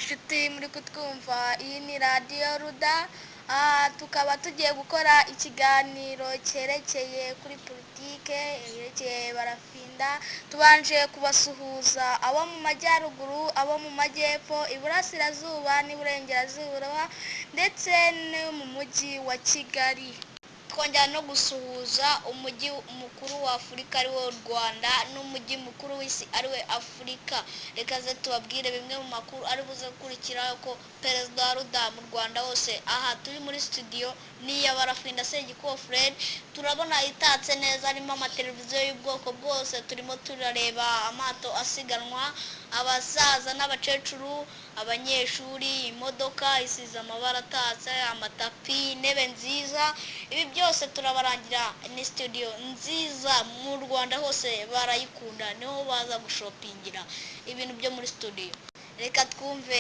Nshuti muri kutwumva, iyi ni Radiyo Ruda. Tukaba tugiye gukora ikiganiro cyerekeye kuri politike yerekeye Barafinda. Tubanje kubasuhuza abo mu majyaruguru, abo mu majyepfo, iburasirazuba n'iburengerazuba, ndetse no mu mujyi wa Kigali. Twongera no gusuhuza umujyi mukuru wa Afurika, ari wo Rwanda, n'umujyi mukuru w'isi, ari we Afurika. Reka ze tubabwire bimwe mu makuru ari buze gukurikira ko perezida wa Ruda mu Rwanda hose. Aha turi muri studio ni iya Barafinda Segikubo Fred. Turabona itatse neza, harimo amateleviziyo y'ubwoko bwose. Turimo turareba amato asiganwa, abasaza n'abakecuru, abanyeshuri, imodoka isize amabara atatse, amatapi, intebe nziza. Ibi byose turabarangira. Ni studio nziza mu Rwanda hose barayikunda, niho baza gushopingira ibintu byo muri studio. Reka twumve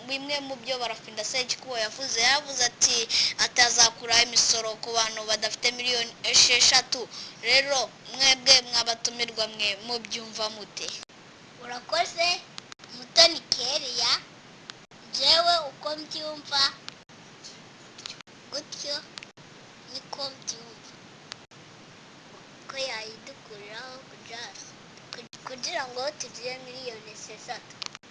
bimwe mu byo Barafinda Sekikubo yavuze. Yavuze ati atazakuraho imisoro ku bantu badafite miliyoni 6. Rero mwebwe mwabatumirwa mwe, mubyumva mute? Urakoze, Mutoni Keriya. Njyewe uko mbyumva gutyo niko mbyumva, ko yayidukuriraho kugira ngo tugire miliyoni 6.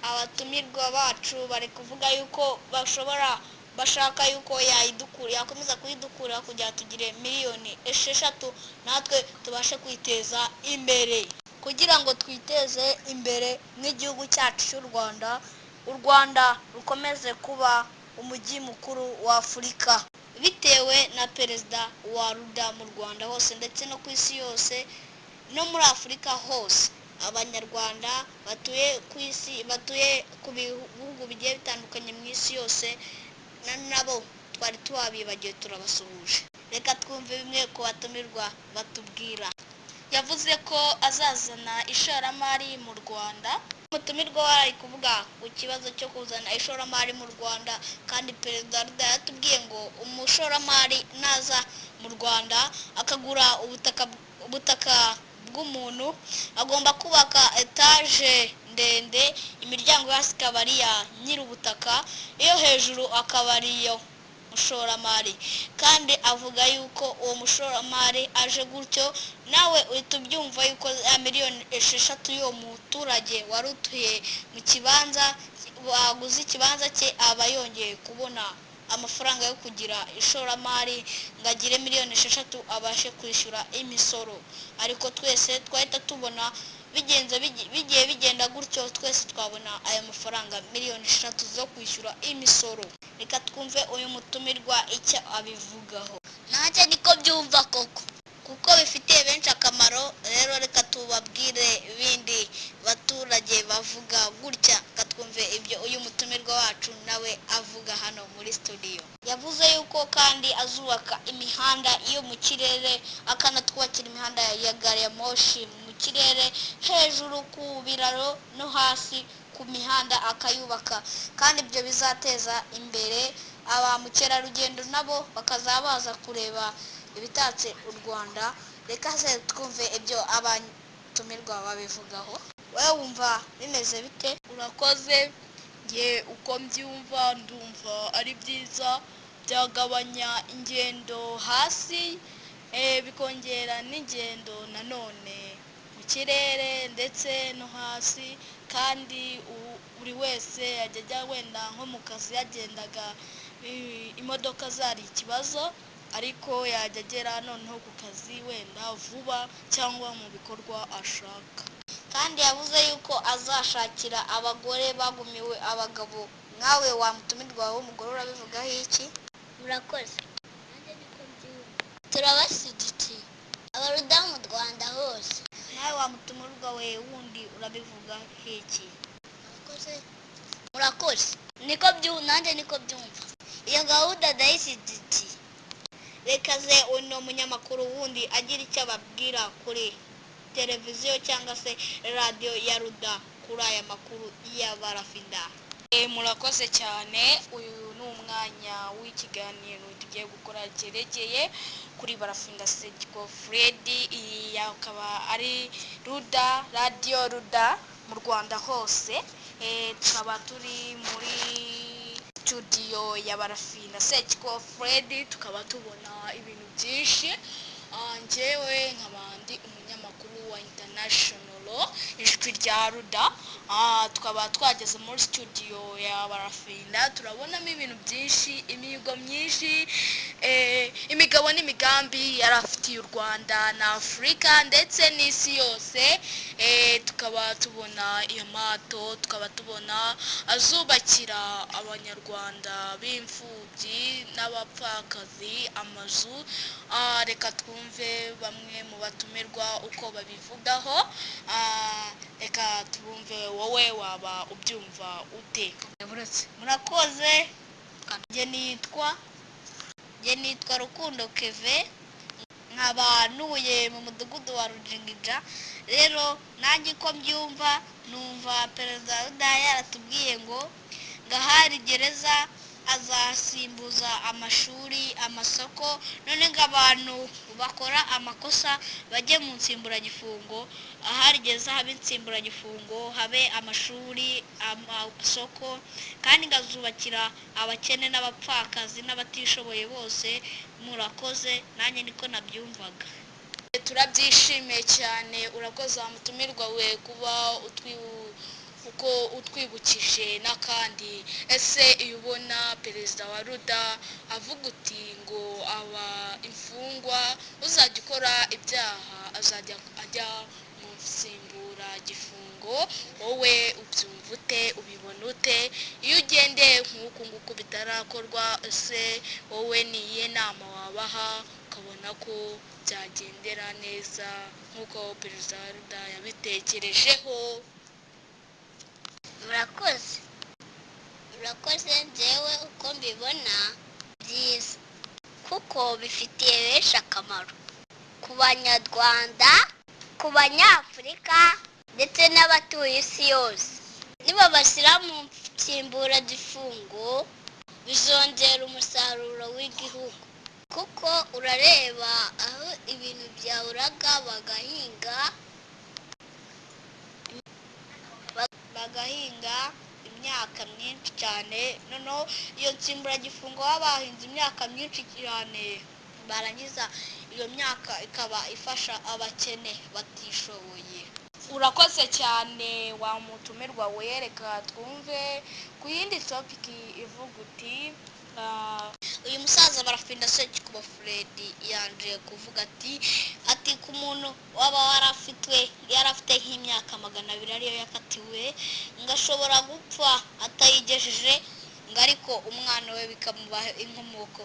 Abatumirwa bacu bari kuvuga yuko bashobora bashaka yuko yayidukura, yakomeza kuyidukura kugira tugire miliyoni 6, natwe tubashe kwiteza imbere. Kugira ngo twiteze imbere nk'igihugu cyacu cy'u Rwanda, u Rwanda rukomeze kuba umujyi mukuru wa Afurika, bitewe na perezida wa Ruda mu Rwanda hose, ndetse no ku isi yose, no muri Afurika hose. Abanyarwanda batuye ku isi, batuye ku bihugu bigiye bitandukanye mu isi yose, nabo twari tubabibagiwe, turabasuhuje. Reka twumve bimwe ku batumirwa batubwira. Yavuze ko azazana ishoramari mu Rwanda. Umutumirwa we ari kuvuga ku kibazo cyo kuzana ishoramari mu Rwanda, kandi perezida wa Ruda yatubwiye ngo umushoramari naza mu Rwanda akagura ubutaka bw'umuntu, agomba kubaka etaje ndende, imiryango yo hasi ikaba ari iya nyir'ubutaka, iyo hejuru akaba ari iyo mushoramari. Kandi avuga yuko uwo mushoramari aje gutyo, nawe uhita ubyumva yuko ya miliyoni 6 y'uwo muturage wari utuye mu kibanza, waguze ikibanza cye, aba yongeye kubona amafaranga yo kugira ishoramari ngo agire miliyoni 6, abashe kwishyura imisoro. Ariko twese twahita tubona bigenze bigiye bigenda gutyo, twese twabona ayo mafaranga miliyoni 6 zo kwishyura imisoro. Reka twumve uyu mutumirwa icyo abivugaho. Nanjye niko byumva koko. Kuko bifitiye benshi akamaro. Rero reka tubabwire ibindi baturage bavuga gutya. Reka twumve ibyo uyu mutumirwa wacu nawe avuga hano muri studio. Yavuze yuko kandi azubaka imihanda yo mu kirere, akanatwubakira imihanda ya gari ya moshi mu kirere, hejuru ku biraro no hasi ku mihanda akayubaka, kandi ibyo bizateza imbere ba mukerarugendo, nabo bakazaba baza kureba ibitatse u Rwanda. Reka se twumve ibyo abatumirwa babivugaho. Wowe wumva bimeze bite? Urakoze. Nge uko mbyumva, ndumva ari byiza, byagabanya ingendo hasi, bikongera n'ingendo nanone mu kirere ndetse no hasi. Kandi buri wese yajya ajya wenda nko mu kazi yagendaga imodoka zari ikibazo, ariko yajya agera noneho ku kazi wenda vuba cyangwa mu bikorwa ashaka. Kandi yavuze yuko azashakira abagore bagumiwe abagabo. Nkawe wa mutumirwa wawe w'umugore, urabivugaho iki? Murakoze, nanjye niko mbyumva, turabashyigikiye Abaruda mu Rwanda hose. Nawe wa mutumirwa we wundi, urabivugaho iki? Murakoze, murakoze. Niko byumva, nanjye niko byumva, iyo gahunda ndayishyigikiye. Reka ze uno munyamakuru wundi agira icyo ababwira kuri televiziyo cyangwa se radiyo ya Ruda kuri aya makuru ya Barafinda. Murakoze cyane. Uyu ni umwanya w'ikiganiro tugiye gukora cyerekeye kuri Barafinda Segiko Fred. Iyi akaba ari Ruda, Radiyo Ruda mu Rwanda hose. Tukaba turi muri studio ya Barafinda Sekikubo Fred, tukaba tubona ibintu byinshi. Njyewe nkaba ndi umunyamakuru wa International Ijwi rya Ruda. Tukaba twageze muri studio ya Barafinda, turabonamo ibintu byinshi, imihigo myinshi, imigabo n'imigambi yari afitiye u Rwanda na Afurika ndetse n'isi yose. Tukaba tubona iyo mato, tukaba tubona azubakira abanyarwanda b'imfubyi n'abapfakazi amazu. Reka twumve bamwe mu batumirwa uko babivugaho. Reka tubumve, wowe waba ubyumva ute? Murakoze. Njye nitwa Rukundo Keve, nkaba ntuye mu mudugudu wa Rujingija. Rero nanjye uko mbyumva, numva perezida Rudaya yaratubwiye ngo ngahari gereza azasimbuza amashuri, amasoko, none ngo abantu bakora amakosa bajye mu nsimburagifungo. Ahari gereza habe insimburagifungo, habe amashuri, amasoko, kandi ngazubakira abakene n'abapfakazi n'abatishoboye bose. Murakoze, nanjye niko nabyumvaga. Turabyishimiye cyane, urakoze wa mutumirwa we kuba uko utwibukije n'akandi. Ese iyo ubona perezida wa Ruda avuga uti ngo aba imfungwa uzajya ukora ibyaha azajya ajya mu nsimburagifungo, wowe ubyumva ute, ubibona ute? Iyo ugendeye nk'uku nguku bitarakorwa, ese wowe ni iyihe nama wabaha ukabona ko byagendera neza nk'uko perezida wa Ruda yabitekerejeho? Murakoze, murakoze. Njyewe uko mbibona byiza, kuko bifitiye benshi akamaro, ku banyarwanda, ku banyafurika ndetse n'abatuye isi yose. Nibabashyira mu nsimburagifungo bizongera umusaruro w'igihugu, kuko urareba aho ibintu byaburaga bagahinga imyaka myinshi cyane. Noneho iyo nsimburagifungo baba bahinze imyaka myinshi cyane, barangiza iyo myaka ikaba ifasha abakene batishoboye. Urakoze cyane wa mutumirwa we, reka twumve ku yindi topiki ivuga uti Uyu musaza Barafinda Sekikubo Fred yanje kuvuga ati ku muntu waba yarafite nk'imyaka 200 ariyo yakatiwe, ngo ashobora gupfa atayigejeje, ngo ariko umwana we bikamubaha inkomoko.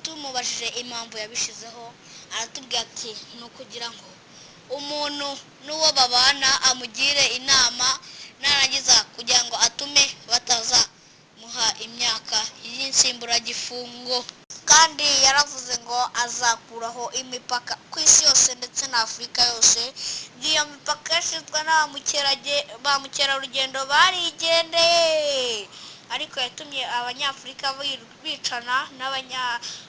Tumubajije impamvu yabishizeho, aratubwira ati ni ukugira ngo umuntu n'uwo babana amugire inama, narangiza kugira ngo atume batazamuha imyaka y'insimburagifungo. Kandi yaravuze ngo azakuraho imipaka ku isi yose ndetse na Afurika yose. Iyo mipaka yashinzwe na ba mukerarugendo barigendeye, ariko yatumye abanyafurika bicana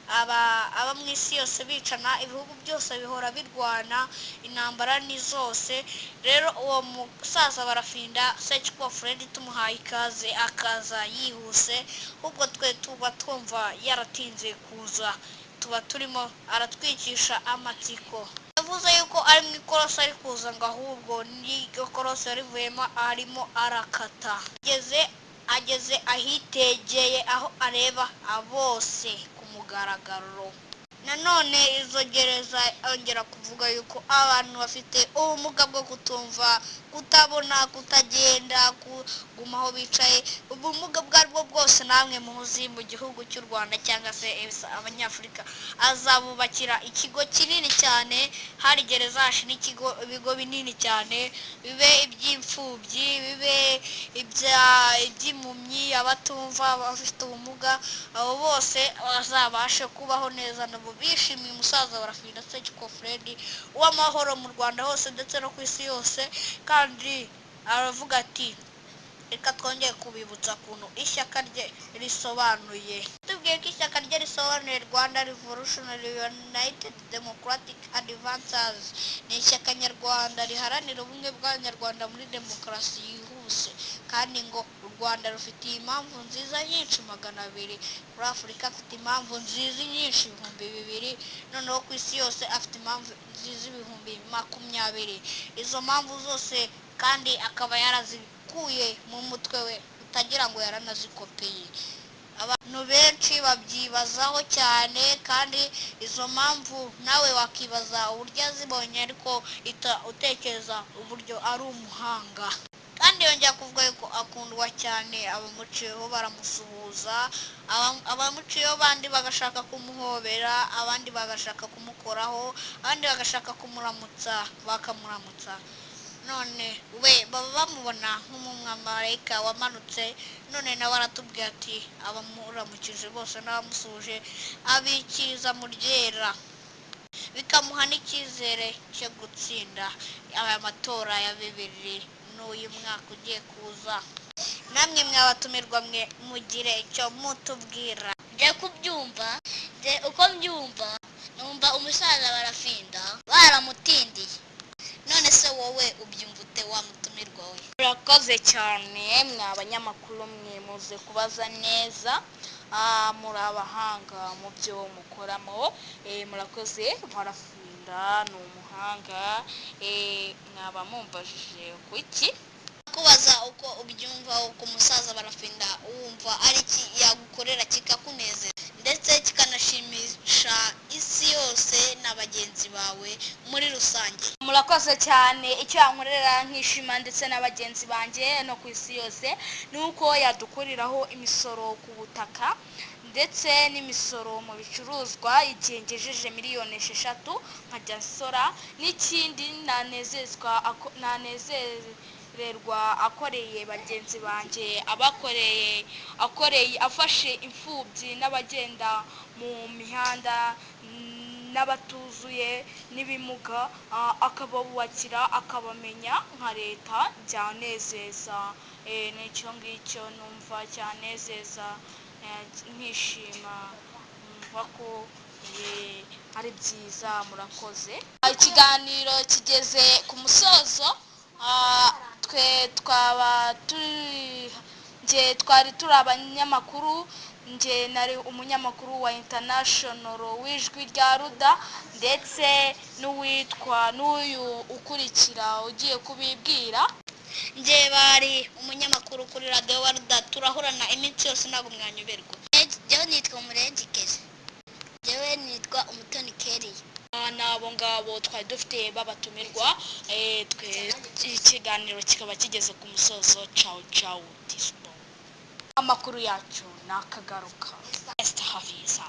aba mu isi yose bicana, ibihugu byose bihora birwana, intambara ni zose. Rero uwo musaza Barafinda Sekikubo Fred tumuhaye ikaze akaza yihuse, ahubwo twe tuba twumva yaratinze kuza, tuba turimo aratwicisha amatsiko. Yavuze yuko ari mu ikorosi ari kuza, ngo ahubwo n'iryo korosi yarivuyemo arimo arakata, ageze ahitegeye aho areba bose ku mugaragaro. Nanone izo gereza yongera kuvuga yuko abantu bafite ubumuga bwo kutumva, kutabona, kutagenda, kuguma aho bicaye, ubumuga ubwo ari bwo bwose namwe muzi mu gihugu cy'u Rwanda cyangwa se abanyafurika, azabubakira ikigo kinini cyane. Hari gereza hashi n'ikigo, ibigo binini cyane, bibe iby'imfubyi, bibe iby'impumyi, abatumva, abafite ubumuga, abo bose bazabashe kubaho neza. Nabo bishimiye umusaza Barafinda Sekikubo Fred w'amahoro mu Rwanda hose ndetse no ku isi yose. Kandi aravuga ati reka twongere kubibutsa ukuntu ishyaka rye risobanuye. Tubwiye ko ishyaka rye risobanuye Rwanda Revolutionary United Democratic Advancers, ni ishyaka nyarwanda riharanira ubumwe bw'abanyarwanda muri demokarasi yihuse. bwihuse. Kandi ngo u Rwanda rufitiye impamvu nziza nyinshi 200, kuri Afurika afite impamvu nziza nyinshi 2000, noneho ku isi yose afite impamvu nziza 20,000. Izo mpamvu zose kandi akaba yarazikuye mu mutwe we, utagira ngo yaranazikopeye. Abantu benshi babyibazaho cyane, kandi izo mpamvu nawe wakibaza uburyo yazibonye, ariko utekereza uburyo ari umuhanga. Kandi yongera kuvuga yuko akundwa cyane, abamuciyeho baramusuhuza, abamuciyeho bandi bagashaka kumuhobera, abandi bagashaka kumukoraho, abandi bagashaka kumuramutsa bakamuramutsa. None we baba bamubona nk'umumarayika wamanutse, none nawe aratubwira ati abamuramukije bose n'abamusuhuje abikiriza mu ryera, bikamuha n'icyizere cyo gutsinda aya matora ya 2000 n'uyu mwaka ugiye kuza. Namwe mwabatumirwa mwe mugire icyo mutubwira. Njye kubyumva, njye uko mbyumva numva umusaza Barafinda baramutindiye. None se wowe ubyumva ute wa mutumirwa we? Murakoze cyane mwa banyamakuru mwe, muze kubaza neza, muri abahanga mu byo mukoramo. Murakoze. Barafinda ni umuhanga. Mwaba mumbajije kuki? Kubaza uko ubyumva, uko umusaza Barafinda wumva ari iki yagukorera kikakunezeza ndetse kikanashimisha isi yose na bagenzi bawe muri rusange. Murakoze cyane. Icyo yankorera nkishima ndetse na bagenzi banjye no ku isi yose ni uko yadukuriraho imisoro ku butaka ndetse n'imisoro mu bicuruzwa, igihe ngejeje miliyoni 6 nkajya nsora. N'ikindi nanezererwa akoreye bagenzi banjye, abakoreye, akoreye, afashe imfubyi n'abagenda mu mihanda n'abatuzuye n'ibimuga, akabubakira, akabamenya nka leta, byanezeza. N'icyo ngicyo numva cyanezeza, nkishima, numva ko ari byiza. Murakoze. Ikiganiro kigeze ku musozo. Twe twaba turi, njye twari turi abanyamakuru, njye nari umunyamakuru wa International w'Ijwi rya Ruda, ndetse n'uwitwa n'uyu ukurikira ugiye kubibwira. Njye bari umunyamakuru kuri radiyo wa Ruda, turahorana iminsi yose, ntabwo mwanyuberwa. Njyewe nitwa Murenzi Keza. Njyewe nitwa Umutoni Keriya. N'abo ngabo twari dufite babatumirwa. Twe ikiganiro kikaba kigeze ku musozo. Cawu cawu, dispo. Amakuru yacu nakagaruka. Esther Hafiza.